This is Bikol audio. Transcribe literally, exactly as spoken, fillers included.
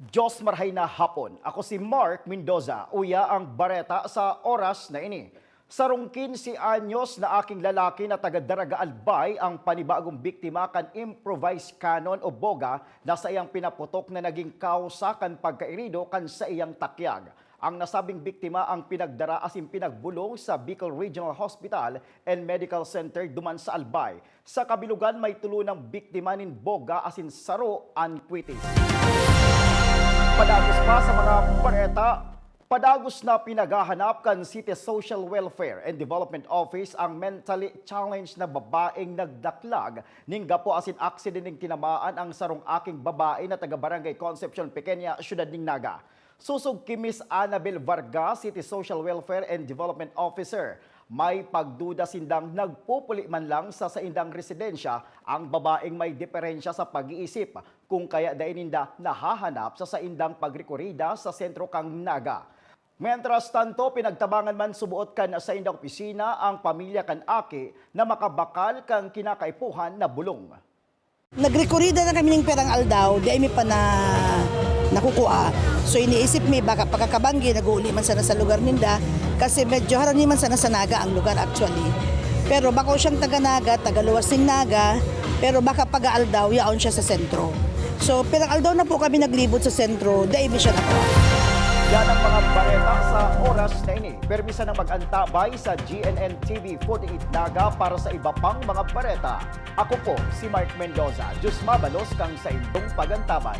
Diyos marhay na hapon. Ako si Mark Mendoza. Uya ang bareta sa oras na ini. Sarong quince anyos na aking lalaki na taga Daraga Albay ang panibagong biktima kan improvised cannon o boga na saiyang pinaputok na naging kausa kan pagkairido kan saiyang takyag. Ang nasabing biktima ang pinagdara asin pinagbulong sa Bicol Regional Hospital and Medical Center duman sa Albay. Sa kabilugan, may tolong biktima nin boga asin saro an kwiti. Padagos pa sa mga bareta, padagos na pinaghahanap kan City Social Welfare and Development Office ang mentally challenged na babaeng nagdaklag nin gapo asin aksidenteng tinamaan ang sarong aking babae na taga Barangay Concepcion Pequeña, Siyudad nin Naga. Sosog ki Miss Annabel Vargas, City Social Welfare and Development Officer, may pagduda sindang nagpupuli man lang sa saindang residensya ang babaeng may diferensya sa pag-iisip, kung kaya dai ninda nahahanap sa saindang pagrekurida sa sentro kan Naga. Mientras tanto, pinagtabangan man suboot kan saindang opisina ang pamilya kan aki na makabakal kan kinakaipuhan na bulong. Nagrekurida na kami ning pirang aldaw, di ay mi pa na nakukua. So, iniisip mi, baka pagkakabanggi, nag-uuli man sana sa lugar ninda. Kasi medyo harani man sana sa Naga ang lugar, actually. Pero bako siyang taga Naga, taga luwas ning Naga, pero baka pag-aaldaw, yaon siya sa sentro. So, pirang aldaw na po kami naglibot sa sentro, di ay mi siya nakua. Yan ang mga bareta sa oras na ini. Permi sanang mag-antabay sa G N N T V forty-eight Naga para sa iba pang mga bareta. Ako po si Mark Mendoza. Diyos mabalos kan saindong pag-antabay.